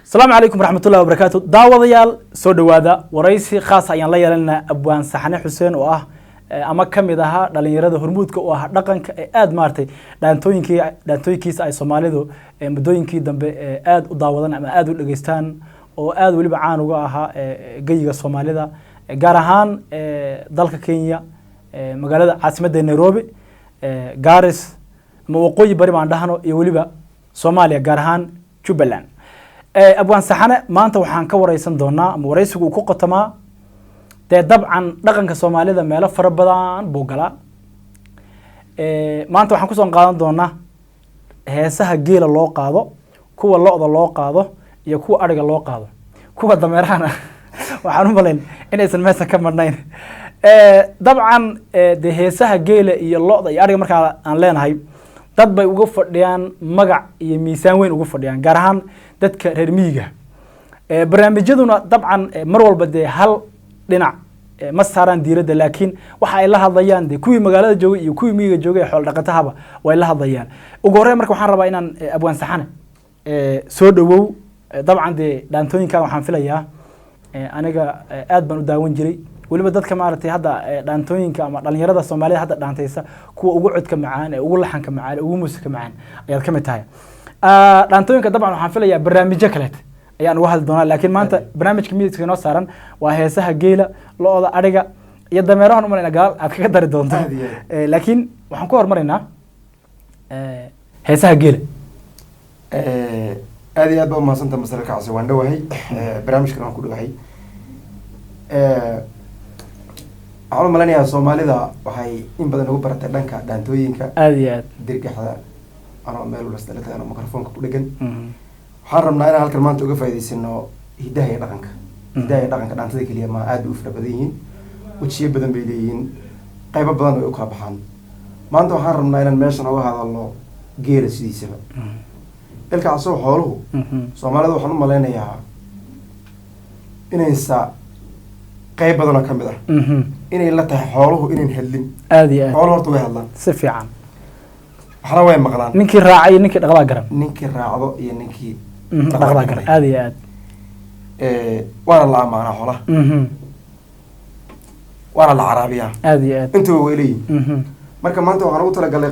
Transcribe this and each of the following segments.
Asalaamu calaykum waraxmatullahi wabarakaatu. Daawadayaal, soo dhowaada. Waraysi khaas ayaan la yeelanaynaa Abwaan Saxane Xuseen oo ah ama ka mid ahaa dhalinyarada hormuudka u ah dhaqanka ee aada maaragtay dhaantooyinkii dhaantooyinkiisa ay Soomaalidu muddooyinkii dambe aada u daawadaan ama aada u dhegeystaan, oo aada weliba caan uga ahaa geyiga Soomaalida, gaar ahaan dalka Kenya, magaalada caasimadda Nairobi, Garis ama Waqooyi Bari baan dhahno, iyo weliba Soomaaliya, gaar ahaan Jubbaland. Abwaan Saxane maanta waxaan ka wareysan doonaa ama wareysigu uu ku qotomaa, dee dabcan dhaqanka Soomaalida meelo fara badan buu galaa. Maanta waxaan kusoo qaadan doonaa heesaha geela loo qaado, kuwa lo'da loo qaado iyo kuwa adhiga loo qaado, kuwa dameerahana waxaan u malayn inaysan meesha ka marnayn. Dabcan dee heesaha geela iyo lo'da iyo adhiga markaa aan leenahay, dad bay uga fadhiyaan magac iyo miisaan weyn uga fadhiyaan, gaar ahaan dadka reer miyiga. Barnaamijyaduna dabcan mar walba dee hal dhinac ma saaraan diiradda, laakiin waxa ay la hadlayaan dee kuwii magaalada joogay iyo kuwii miyiga joogay ee xoolo dhaqatahaba way la hadlayaan. Ugu horreyn marka waxaan rabaa inaan Abwaan Saxane soo dhawow. Dabcan dee dhaantooyinkan waxaan filayaa aniga aad baan u daawan jiray, weliba dadka maaragtay hadda dhaantooyinka ama dhalinyarada Soomaalida hadda dhaantaysa kuwa ugu codka macaan ee ugu laxanka macaan ee ugu muusika macaan ayaad ka mid tahay. Dhaantooyinka dabcan waxaan filayaa barnaamijyo kaleet ayaan uga hadli doonaa, laakiin maanta barnaamijka miiska inoo saaran waa heesaha geela, lo'da, adhiga iyo dameerahan umalayna gadaal aad kaga dari doonto. Aad iyo aad. Laakiin waxaan ku hormaraynaa heesaha geela. Aad iyo aad baa umahadsanta, masale kacsi. Waan dhowahay, barnaamijkan waan ku dhowahay. Waxaan u malaynayaa Soomaalida waxay in badan ugu baratay dhanka dhaantooyinka, Aada iyo aad. dirgaxda, anoo meel walba isla tagan oo microfoonka ku dhegan. Waxaan rabnaa inaan halkan maanta uga faa'iidaysano hidaha iyo dhaqanka. Hidaha iyo dhaqanka dhaantada keliya ma, aad bay u fara badan yihiin, wejiyo badan bay leeyihiin, qaybo badan way u kala baxaan. Maanta waxaan rabnaa inaan meeshan uga hadalno geela sidiisaba. Ilka asagoo xooluhu Soomaalida waxaan u malaynayaa inaysa qayb badan oo kamid ah inay la tahay xooluhu inayn hadlin. Aada iyo aad. Xooluhu horta way hadlaan. Si fiican. Waxna way maqlaan. Ninkii raacay iyo ninkii dhaqdaa garan. Ninkii raacdo iyo ninkii dhaqdaa garan, aada iyo aad. Waana la amaanaa xoolaha, waana la caraabiyaa. Aada iyo aad. Intaba way leeyihin. Marka maanta waxaan ugu talagalnay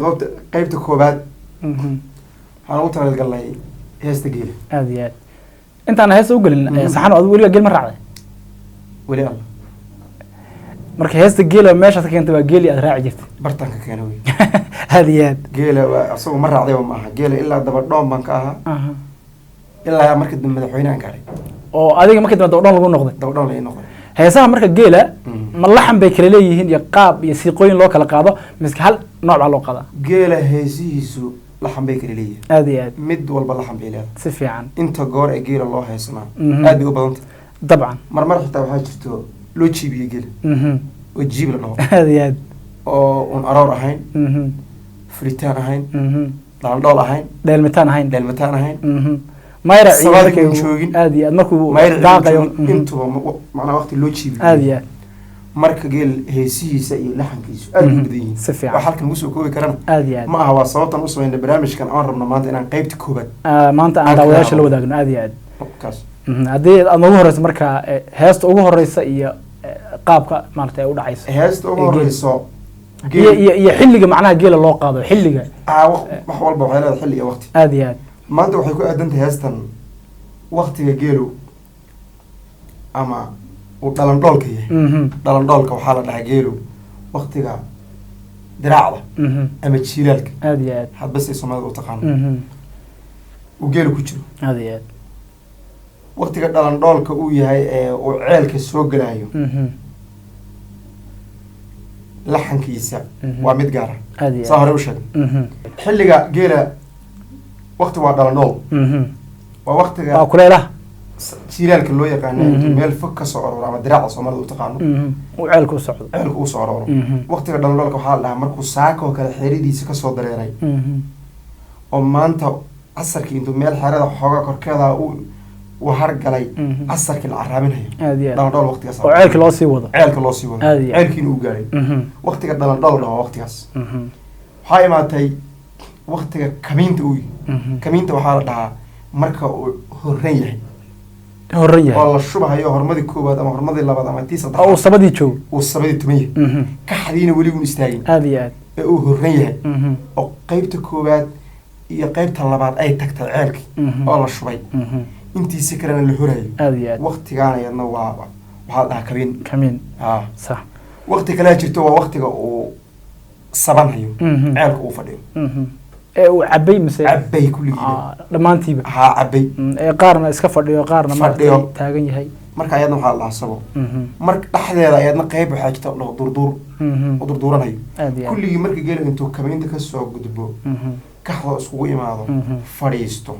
qaybta koobaad, waxaan ugu talagalnay heesta geela. Aada iyo aad. Intaan heesta u gelin, Saxano, adigu weligaa geel ma raacday? Weli alla. Marka heesta geela meeshaad ka keentay waa geeli aad raaci jirtay. Bartaan ka keena wey. Aada iyo aad. Geela waa isagu ma raacdayba ma aha, geela ilaa daba dhoon baan ka ahaa, ilaa marka dambe madaxweyne aan gaaray. Oo adiga markii dambe dabadhoon lagu noqday. Daba dhoon la ii noqday. Heesaha marka geela ma laxan bay kala leeyihiin iyo qaab iyo siiqooyin loo kala qaado, mise hal nooc baa loo qaadaa? Geela heesihiisu laxan bay kala leeyihiin. Aada iyo aad. Mid walba laxan bay leedahay. Si fiican. Inta goor ee geela loo heesanaa aad bay u badanta. Marmar xitaa waxaa jirto loo jiibiyo geela oo jiib la dhaho. Aada iyo aad. Oo un aroor ahayn, furitaan ahayn, dhalandhool ahayn, dheelmitaan ahayn, dheelmataan ahayn, mayrac iyo sabaad markay uun joogin. Aada iyo aad, markuu mayrac daaqayo. Intuba macnaa waqti loo jiibiyo. Aada iyo aad. Marka geel heesihiisa iyo laxankiisu aad bay u badan yihiin. Si fiican. Wax halkan lagu soo koobi karana Aada iyo aad. ma aha. Waa sababtan u sameynay barnaamijkan aan rabno maanta inaan qaybta koobaad maanta aan aan daawayaasha la kaga wadaagno. Aada iyo aad. Kaas. Haddii aad noogu horeyso marka heesta ugu horeysa iyo qaabka maarata ay u dhacayso. Heesta ugu Ee, geela. horeyso. Iyo xilliga macnaha geela loo qaado, xilliga. Wax walba waxay leedahay xilli iyo waqti. Aada iyo aad. Maanta waxay ku aadan tahay heestan waqtiga geelu ama uu dhalandhoolka yahay. Dhalandhoolka waxaa la dhahaa geelu waqtiga diraacda ama jiilaalka, Aada iyo aad. hadba say Soomaalida u taqaano, uu geelu ku jiro. Aada iyo aad. Waqtiga dhalandhoolka uu yahay ee uu ceelka soo gelayo, laxankiisa waa mid gaara. Aada iyo Saa aad. hore u sheegay, xilliga geela waqti waa dhalandhool, waa waqtiga Waa kuleelaha. Jiilaalka loo yaqaano, intuu meel fog ka soo arooro ama diraaca Soomaalida u taqaano, Uu ceelka u socdo. Ceelka u soo arooro. Waqtiga dhalandhoolka waxaa la dhahaa markuu saaka oo kale xeeradiisa kasoo dareeray oo maanta casarkii intuu meel xerada xoogaa korkeeda uu hargalay, casarkii la caraaminayo. Aada iyo aad. Dhalandhool waqtigaas. Oo ceelka loo sii wado. Ceelka loo sii wado. Aad iyo aad. Ceelkiina uu gaaray. Waqtiga dhalandhool dhaho waqtigaas. Waxaa imaatay waqtiga kamiinta uu yihi. Kamiinta waxaa la dhahaa marka uu horan yahay. Horan yahay. Oo la shubahayo hormadii koowaad ama hormadii labaad ama tii oo uu saddexaad, sabadii joogo, uu sabadii tuman yahay, kaxdiina weliguun istaagin, Aada iyo aad. Ee uu horan yahay, oo qeybta koowaad iyo qeybta labaad ay tagtay ceelkii oo la shubay, intiisa kalena la horayo. Aada iyo aad. Waktigaana iyadna waa waxaa la dhahaa kabiin. Kamiin. Ah. Sax. Wakti kalea jirto, waa waktiga uu sabanhayo, ceelka uu fadhiyo. Ee uu cabay mise? Cabay kulligiiba. Ah, dhammaantiiba. Haa, cabay. Ee qaarna iska fadhiyo, qaarna maaragtay Fadhiyo. taagan yahay. Marka ayadna waxaa la dhahaa sabo. Marka dhexdeeda ayadna qeyb waxaa jirta oo durduur, oo durduuranayo. Aada iyo aad. Kulligii marka geela intuu kabiinta kasoo gudbo, kaxdoo iskugu imaado, fadhiisto,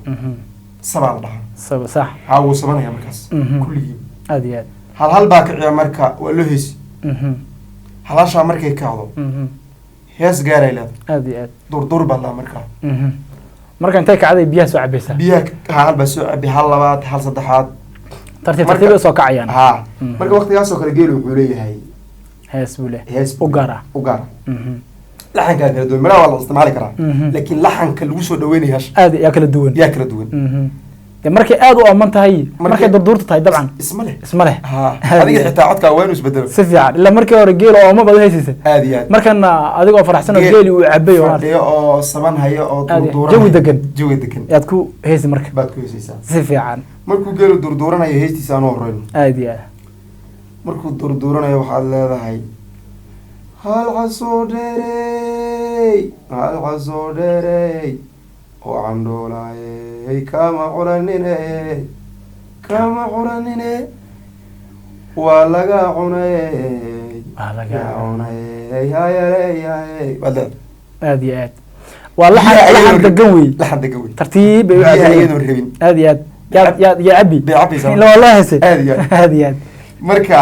sabaa la dhahaa. Sabo, sax. Haa, wuu sabanaya markaas kulligii. Aada iyo aad. Hal hal baa kiciya, marka waa loo heesi. Halashaa markay kacdo, hees gaaray leedahay. Aada iyo aad. Durdur baa la markaa. Marka intay kacday biyaha soo cabaysaa. Biyaha hal baa soo cabi, hal labaad, hal saddexaad. Tartiib Marka- tartiib ay soo kacayaan. Haa. Marka waqtigaasoo kale geelu wuxuu leeyahay Hees buu leh. Hees. U gaar ah. U gaar ah. Laxankaa kala duwan, midhaha waa la isticmaali karaa, laakiin laxanka lagu soo dhaweynaya hasha Aad yaa kala duwan. Yaa kala duwan. Dee markay aada u ooman tahay, markay durduurta tahay, dabcan isma leh. Isma leh. Haa, adiga xitaa codkaa waa inuu isbedelo. Si fiican, ilaa markii hore geel oo ooma baad u heysaysa. Aad iyo aad. Markana adigoo faraxsan oo geeli uu cabay oo fadhiyo oo saban hayo oo Aad iyo- durduuranayo. Jawi degan. Jawi degan. Yaad ku heysi marka. Baad ku heesaysaa. Si fiican. Markuu geelu durduuranayo heestiisa aanu horeyno. Aada iyo aad. Markuu durduuranayo waxaad leedahay: hal casoo dheerey, hal casoo dheerey oo candhoolaayey, kama curanine, kama curanine, waa laga cunay. Waa laga cunay, hayaley hayey, baad leedahay. Aada iyo aad, waa laxan Biyaha laxan iyadoon- degan wey. Laxan degan wey. Tartiib bay u Biyaha cabayaan. iyadoon rabin. Aada iyo aad, yaa yaa cabi. Bay cabaysaa. Ila waa loo heesay. Aad iyo aad. Aada iyo aad. Marka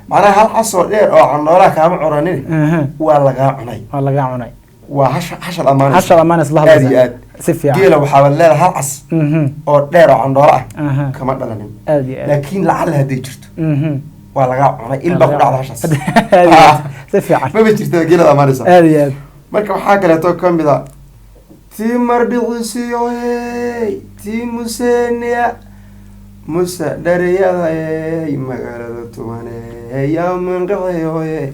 macnaha hal casoo dheer oo candhoolaa kaama curanine, waa lagaa cunay. Waa lagaa cunay. Waa hasha, hashad ammaanaysa. Hashad ammaan isla Aad hadlaysa. iyo aad. Si fiican. Geela waxaaba leedahay hal cas oo dheer oo candhoolo ah kama dhalanin, Aada iyo aad. laakiin lacalla hadday jirto, waa lagaa cunay, il baa ku dhacda hashaas. Aada iyo aad, si fiican. Maba jirta, geelada ammaanaysa. Aada iyo aad. Marka waxaa kaleeto ka mid a: tii mardhicisiyo hey, tii musenia musa dhariyada hey, magaalada tubane, yaa munqixiyoye,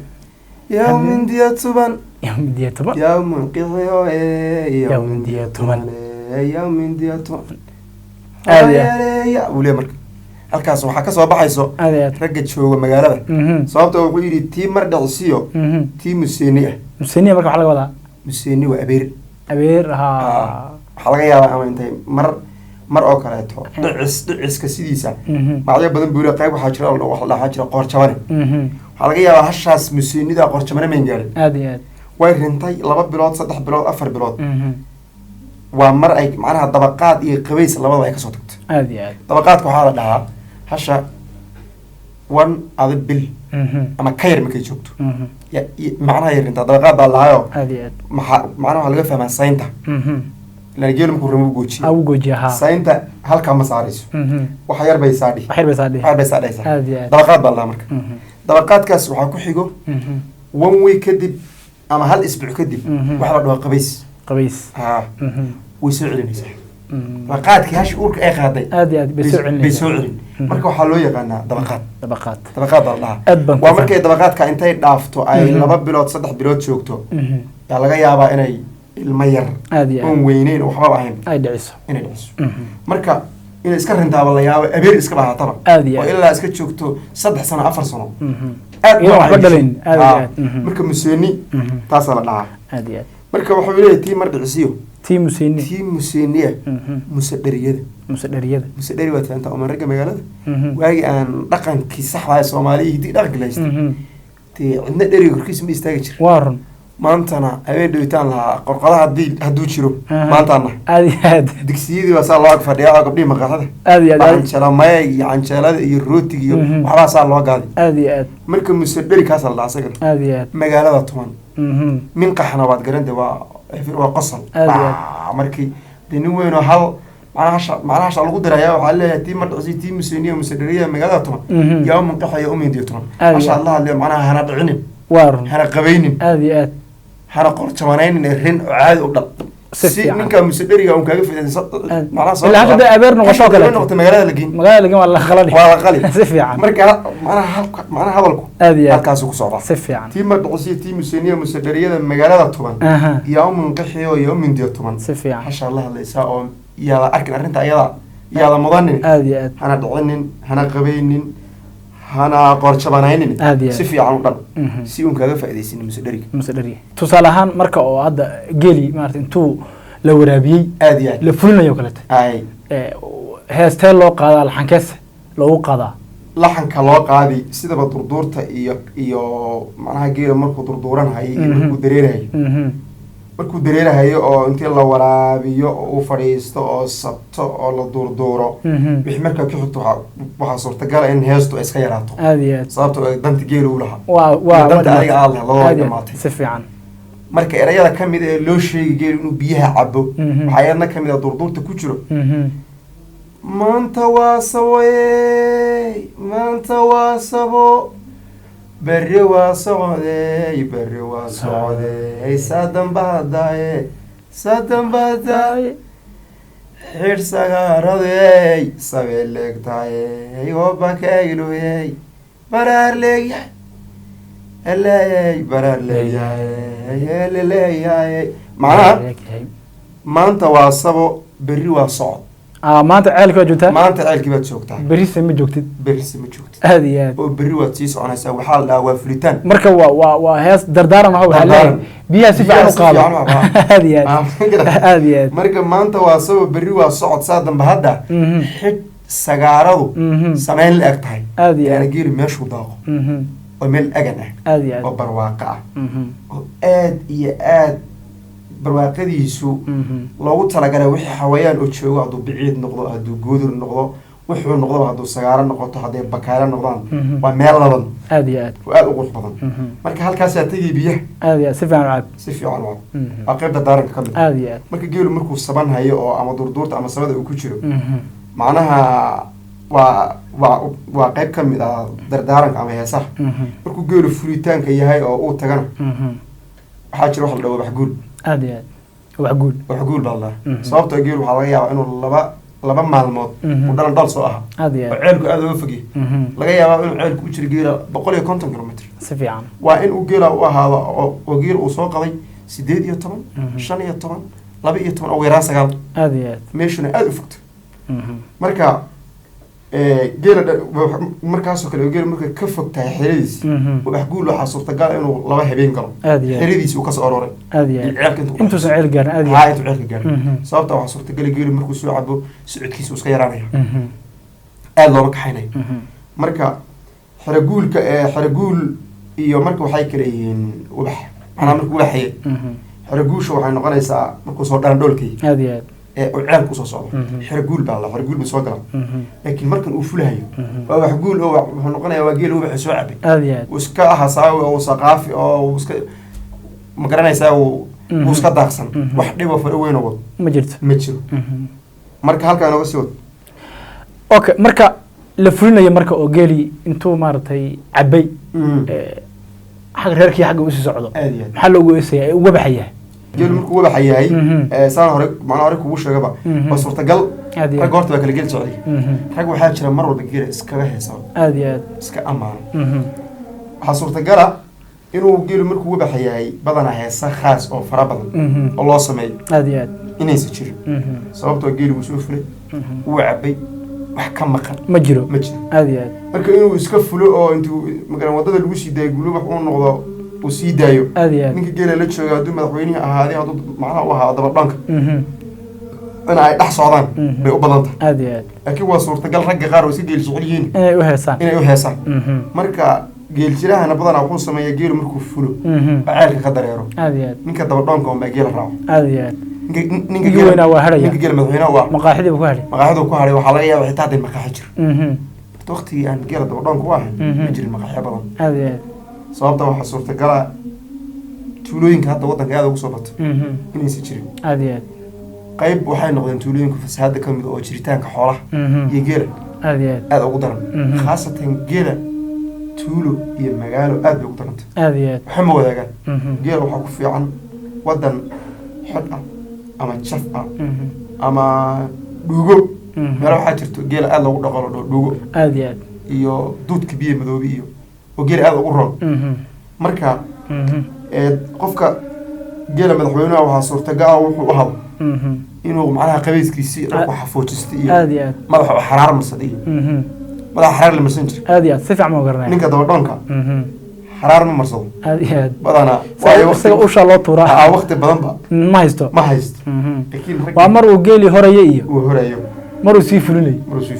yaa mindiya tuban. Yaa mindiya tuban. Yaa munqixiyoye. Yaa mindiya tuban. Yaa mindiya tuban. Aad iyo aad. Hayaleeya, buu leeyahay. Marka halkaas waxaa kasoo baxayso Aada iyo aad. ragga jooga magaalada, sababta wuxuu yidhi tii mardhicisiyo, tii museeni ah. Museniya marka waxaa laga wadaa? Museeni waa abeer. Abeer, haa. Waxaa laga yaabaa ama intay mar mar oo kaleeto dhicis, dhiciska sidiisa magacyo badan buu leeyahay. Qayb waxaa jira oo waxa la dhahaa jira qoorjabane. Waxaa laga yaabaa hashaas museenida qoorjabane mayn gaarin. Aada iyo aad. Way rintay 2 bilood, 3 bilood, 4 bilood. Waa mar ay macnaha dabaqaad iyo qabays labadaba ay kasoo tagto. Aada iyo aad. Dabaqaadka waxaa la dhahaa hasha one ada bil ama ka yar markay joogto. Macnaha ay rintaa dabaqaad baa lahayoo. Aada iyo aad. Maxaa macnaha waxaa laga fahmaa saynta, ilaan geelu markuu rimo goojiyo. Aa, u goojiya, haa. Saynta halkaa ma saarayso, wax yar bay saadhi. Wax yar bay saadhi. Wax yar bay saadhaysaa. Aad iyo aad. Dabaqaad baa la dhahaa marka. Dabaqaadkaas waxaa ku xigo one week kadib ama hal isbuuc kadib waxa la dhaho qabays. Qabays. Haa, way soo celinaysaa dabaqaadkii hashi uurka ay qaaday. Aad iyo aad bay soo celinaysaa. Bay soo celin. Marka waxaa loo yaqaanaa dabaqaad. Dabaqaad. Dabaqaad baa la dhahaa. Aad baan ku Waa markay dabaqaadka intay dhaafto ay 2 bilood, 3 bilood joogto, yaa laga yaabaa inay ilmo yar Aad iyo aad. oon weyneyn oo waxbaba ahayn ay dhiciso. Inay dhiciso. Marka inay iska rintaaba la yaabo, abeer iska bahaataba, Aad iyo oo aad. ilaa iska joogto 3 sano, 4 sano, aad Iyadoo baa waxba ay dhalayn. dhashay. Aad iyo Haa. aad. Marka museeni taasaa la dhahaa. Aad iyo aad. Marka wuxuu leeyahay tii mar dhicisiyo, Tii museeni. Tii museeniya, muse dheriyada. Muse dheriyada. Muse dheri waa fahantaa uma ragga magaalada. Waagii aan dhaqankii saxda ah ee Soomaaliya hiddi dhaqanka la haystay, dee cidna dheriga korkiisa ma istaagi jir. Waa run. Maantana habeen dhawitaan lahaa qorqodaha hadduu jiro maantaana. Aad iyo aad. Dugsiyadii baa saa loo ag fadhiyaa oo gabdhihii maqaaxida Aad iyo aad. baa canjeela maya iyo canjeelada iyo rootiga iyo waxbaa saa loo gaaday. Aad iyo aad. Marka muse dheri kaasaa la dhahaa isagana. Aad iyo aad. Magaalada tuman, minqaxna waad garante, waa qosol. Aad iyo aad. Baa, markii dee nin weyn oo hal macnaha hasha, macnaha hasha lagu dirayaa waxaa leeyahay tii madhicsi, tii museniya musedheriya magaalada tuman, yaa munqaxaya umindiyo tuman. Aad iyo Hasha aad. la hadlayo macnaha hana dhicinin, Waa run. hana qabaynin, Aad iyo aad. hana qorjabanaynin ee rin oo caadi u dhal. Si Si fiican. ninka musedheriga un kaaga fidaysa. Aad. Macnaha Ilaa hadda abeer noqoto oo kaleeto. Noqoto magaalada la geyn. Magaalada lagan waa la qalani. Waa la qali. Si fiican. Marka macnaha macnaha hadalku Aad iyo aad. halkaasuu ku socdaa. Si fiican. Tii madhicisiyo tii museniya musedheriyada magaalada tuban, yaa u munqaxiyo yaa u mindiyo tuban. Si fiican. Hashaa la hadlaysaa oo yaada arkin arrinta ayada, yaada mudanin. Aad iyo aad. Hana dhicinin, hana qabaynin, hana qoorjabanaynin. Aad iyo aad. Si fiican u dhan, si uun kaaga faa'iidaysanin musedheriga. Muse dheriga tusaale ahaan marka oo hadda geeli maarata intuu la waraabiyey, Aad iyo aad. la fulinayo kaleete, Ay. Heestee loo qaadaa, laxankeese loogu qaadaa? Laxanka loo qaadi sidaba durduurta iyo macnaha geela markuu durduuranhayo iyo markuu dareerahayo, markuu dareerahayo oo intii la waraabiyo oo uu fadhiisto oo sabto oo la durduuro, wixii markaa ku xigto waxaa suurtagala in heestu ay iska yaraato. Aad iyo aad. Sababtoo ah danta geela uu lahaa waa iyo danta waa adiga aad lahayd labadaba Aad iyo aad. dhamaatay. Si fiican. Marka erayada ka mid ee loo sheegay geelu inuu biyaha cabo, waxaa iyadna ka mid ah durduurta ku jiro: "Maanta waa saboyey, maanta waa sabo, berri waa socdey, berri waa socdey, sadanbahadaye, sadanbahadaye, xidh sagaaradey, sabeeleegtaye, hoobakayloyey, baraar leegyahay, eleeyey, baraar leegyahay, eleleeyahay." Macnaha maanta waa sabo, berri waa socod. Maanta ceelka waa joogtaa. Maanta ceelkii baad joogtaa. Berrise ma joogtid. Berrise ma joogtid. Aad iyo aad. Oo berri waad sii soconaysaa, waxaa la dhahaa waa fulitaan. Marka waa hees dardaaran ah, waxaa leeyahay Dardaaran. biyaha si fiican Biyaha u si qaado. fiican u cabaa. Aad iyo aad. Aad iyo aad. Marka maanta waa sabo, berri waa socod, saa dambe hadda xidh sagaaradu samayn la eg tahay. Aad iyo aad. Yaani geeli meeshuu daaqo oo meel agan ah, Aad iyo aad. oo barwaaqo ah, oo aad iyo aad barwaaqadiisu loogu talagalay wixii xawayaan oo joogo, hadduu biciid noqdo, hadduu goodur noqdo, wuxuu noqdoba, hadduu sagaaro noqoto, hadday bakaaro noqdaan, waa meel ladan Aad iyo aad. oo aad u qurux badan. Marka halkaasaa tegay biyaha. Aad iyo aad, si fiican u cab. Si fiican u cab. Waa qayb dardaaranka ka mid ah. Aad iyo aad. Marka geelu markuu saban hayo oo ama durduurta ama sabada uu ku jiro, macnaha waa qayb ka mid ah dardaaranka ama heesaha. Markuu geelu furitaanka yahay oo uu tagana, waxaa jira wax la dhaho waxguul. Aad iyo aad, wax guul. Waxguul baa la dhahaa. Sababtoo geelu waxaa laga yaabaa inuu laba maalmood uu dhalan dhal soo aha, Aad iyo oo aad. ceelku aada uga fogyahay. Laga yaabaa inuu ceelku u jiro geela 150 kilomitr. Si fiican. Waa in uu geela u ahaado oo geel uu soo qaday 18, 15, 12, ugu yaraan 9. Aad iyo aad. Meeshuna aada u fogto. Marka geela markaasoo kale geela markay ka fog tahay xeradiis, waxguul waxaa suurtagal inuu laba habeen galo Aad iyo aad. xeradiisi uu kasoo arooray Aad iyo iyo aad. ceelka intuu Intuusan ceel gaarin, aad iyo haa aad. Intuu ceelka gaarin. Sababta waxaa suurtagala geelu markuu soo cabo socodkiisa uu iska yaraanaya, aada looma kaxaynayo. Marka xeraguulka xeraguul iyo marka waxay kala yihiin ubax, macnaha markuu ubaxaya, xeraguusha waxay noqonaysaa markuu soo dhalan dhoolkay Aad iyo aad. ee uu ceelka usoo socdo. Xeraguul baa la xeraguul buu soo galaa, laakiin markan uu fulahayo waa waxguul oo wuxuu noqonayaa waa geel ubaxi soo cabay. Aad iyo aad. Uu iska hasaawi oo uu saqaafi oo uu iska ma garanaysaa uu iska daaqsan, wax dhibo fara weyn oo wado Ma jirto. ma jiro. Marka halkaa inooga sii wado. Okay, marka la fulinayo, marka oo geeli intuu maaragtay cabay, xag reerkii xagga usii socdo, Aad iyo aad. maxaa loogu eesaya ee uga baxaya? Geelu markuu wabaxa yahay, saan hore macnaha hore kugu sheegaba, waa suurtagal. Aad iyo aad. Ragga horta waa kala geli socday. Rag waxaa jira mar walba geela iskaga heesa, Aad iyo aad. iska ammaano. Waxaa suurtagala inuu geelu markuu wabaxa yahay badanaa heesa khaas oo fara badan oo loo sameeyo Aad iyo aad. inaysan jirin, sababtoo geelu wuu soo fulay, wuu cabay, wax ka maqan Ma jiro. ma jiro. Aad iyo aad. Marka inuu iska fulo oo intuu magaran waddada lagu sii daayo gulubax uu noqdo uu sii daayo, Aad iyo aad. ninka geela la jooga hadduu madaxweynihii ahaaday, hadduu macnaha u ahaa dabadhanka, in ay dhex socdaan bay u badan tahay. Aad iyo aad. Laakiin waa suurtagal ragga qaar oo iska geel jecel yihiin Inay u heesaan. inay u heesaan. Marka geeljirahana badanaa wuxuu sameeyaa geelu markuu fulo oo ceelka ka dareero, Aad iyo aad. ninka dabadhoonka unbaa geela raaco. Aad iyo aad. Ninka Ninkii weynaa waa haraya. Ninka geela madaxweynaha u ah Maqaaxidii buu ku hadhay. Maqaaxiduu ku hadhay. Waxaa laga yaaba xitaa hadday maqaaxi jiro. Horta waqtigii aan geela dabadhoonka u ahayn ma jirin maqaaxiyo badan. Aad iyo aad. Sababta waxaa suurtagala tuulooyinka hadda waddanka aada ugu soo bato inaysan jirin. Aad iyo aad. Qayb waxay noqdeen tuulooyinka fasahaada ka mid oo jiritaanka xoolaha iyo geela Aad iyo aad. aada ugu daran. Khaasatan geela tuulo iyo magaalo aad bay ugu darantay. Aad iyo aad. Waxa ma wadaagaan. Geela waxaa ku fiican waddan xod ah Ama jaf ah ama dhuugo. Meelo waxaa jirto geela aada loogu dhaqo, la dhaho dhuugo. Aada iyo aad. Iyo duudka biyo madoobi iyo oo geela aada ugu roon. Marka qofka geela madaxweynaha waxaa suurtagal ah wuxuu u habo inuu macnaha qabayskiisii dharku xafoojistay iyo Aada iyo aad. madaxa oo xaraar marsaday iyo madaxa xaraar la marsan jiray. Aada iyo aad, si fiican ma garanaya. Ninka dabadhoonka xaraar ma marsado. Aada iyo aad. Badanaa waayo Isaga ushaa loo tuuraa. Waqti badanba Ma haysto. Ma haysto. Mhm. Laakiin ragga Waa mar uu geeli horaya iyo uu horayo mar uu sii fulinayo. Maruu sii.